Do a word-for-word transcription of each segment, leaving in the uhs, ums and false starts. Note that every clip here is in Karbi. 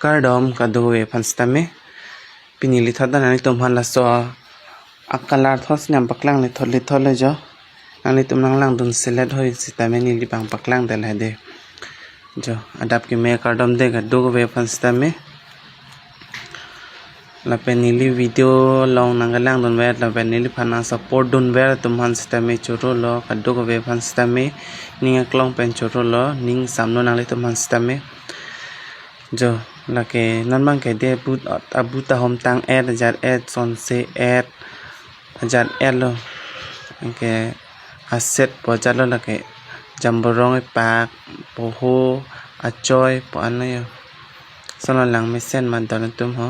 Kardom kadokave aphan sitame. Pini lithot ta nanglitum aphan laso a-color thos nam paklang lithot lithot le jo. Nanglitum nanglangdun selet hoi sitame neli bang paklang del hade. Jo, adap keme kardom de kadokave aphan sitame. Lapen neli video along nangkelangdunver lapen neliphan nang support dunver atum aphan sitame choro lo, kadokave aphan sitame ning aklong pen choro lo, ning samlo nanglitum aphan sitame. Jo, lake non abang ke de abut, abut ahom tang-et, ajat-et, sonse-et, ajat-et lo. Anke aset pu ajat lo lake, jamborong epak, poho, achoi pu an lo jo. Lason lang mesen ma don atum ho.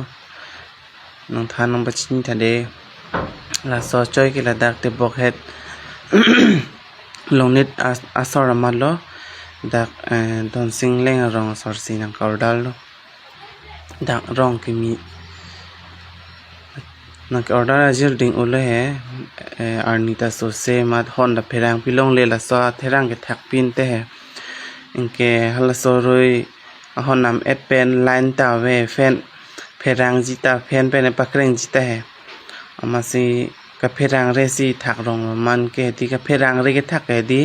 Nangthan nangpachini tha de. Laso achoi ke ladak tebok het Longnit as-, asor amat lo. Dak, eh, Donsing Leng arong asor si nang ka-order lo. Dak rong kimi. Nang ka-order ajir ding ulo he, eh, arni ta sose amat hon ta pherang pilongle laso therang kethak pin te he. Anke halaso rui ahon nam-et pen line ta ave, fan pherangji ta, fan pen pakrengji ta he. Amatsi kapherangre si thak rong lo, man ke hedi kapherangre kethak ke hedi.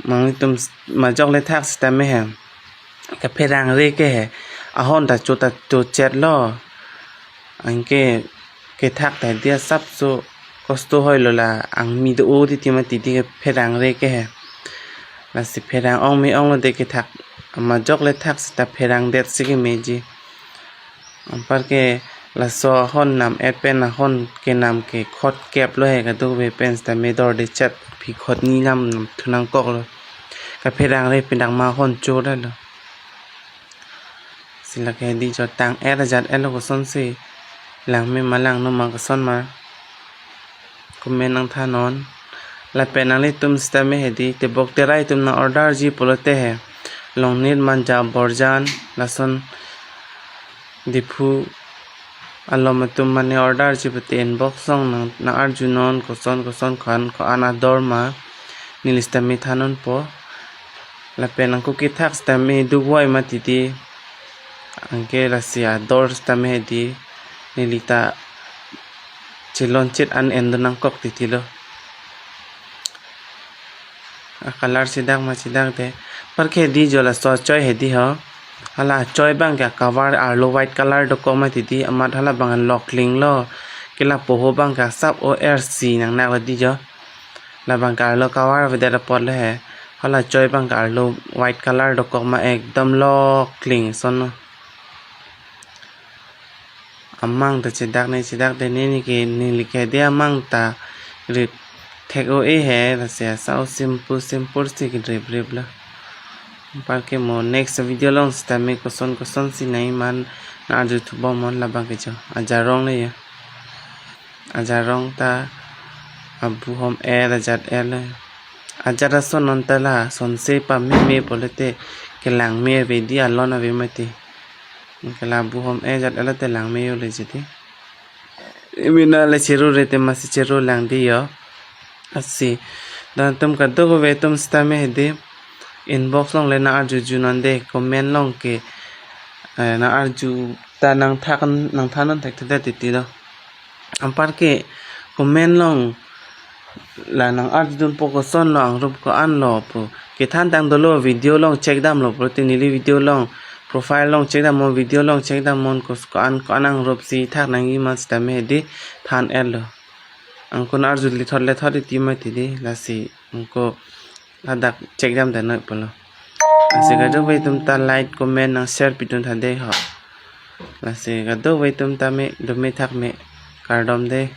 Nanglitum s-, majok le thak sitame he. Kapherangre ke he. Ahon ta cho ta cho chet lo. Anke kethak ta hedi asapso kosto hoi lo la angmi do-o titi mati di kapherangre ke he. Lasi pherang ong me ong lo de kethak. Majok le thak sita pherangdet si kemeji. Anparke laso ahon nam-et pen ahon kenam ke khot kep lo he kadokave pen sitame dorde chet phi khot ni nam nam thu nangkok lo. Kapherangre pen dak ma ahon cho da lo. Si lake hedi jo tang-et ajat-et lo, kosonsi langme ma langno ma koson ma. Comment nangthan non. Lapen nanglitum sitame hedi tebok terai atum nang-orderji pulote he. Longnit, Manja, Borjan, lason Diphu alom atum mane orderji pute inbox along nang, nang-arju non koson koson ko-an ko-an ador ma neli sitame than nonpo. Lapen nangko kethak sitame duk voi mati di. Anke lasi ador sitame hedi neli ta chelon chet an en do nangkok titi lo. A-color chedak ma chedak de. Anparke hedi jo laso achoi hedi ho. Hala achoi abang ke cover arlo white color dokok mati di, amat hala abang lokling lo. Ke la poho abang ke asap O R C nangnak lo di jo. Labang ke arlo cover avedet apot lo he. Hala achoi abang ke arlo white color dokok ma ekdom lokling son lo. Amang ta chedak ne chedak de, neli ke, neli ke de amang ta rip thek o-e he, lasi asap o simple simple si kerip rip lo. Anparke mo next video along sitame koson koson si nai man nang-arju thubom non labang ke jo. Ajarong le jo. Ajarong ta abu hom-et ajat-et lo. Ajat ason non ta la sonse pameme pulote kelang me ave di, alon ave mati. Anke la abu hom-et ajat-et lo te langme jo le jeti. Emena le chero re te masi chero lang di jo. Lasi don atum kadokave atum sitame hedi inbox along le nang-arjuju non de, comment along ke, eh, nang-arju ta nangthak nangthan non thekthedet titi lo. Anparke comment along la nang-arjudunpo koson lo, angrup ko-an lo pu. Kethan tang dolo, video along check damlo pulote neli video along, profile along check dam non, video along check dam non, kos ko-an ko-an angrup si thak nangji ma sitame hedi than-et lo. Angko nang-arju lethot lethot titi mati di, lasi angko ladak check dam dano pulo. Lasi kadokave atum ta like, comment nang share pidun tha de ho. Lasi kadokave atum tame dome thak me, kardom de.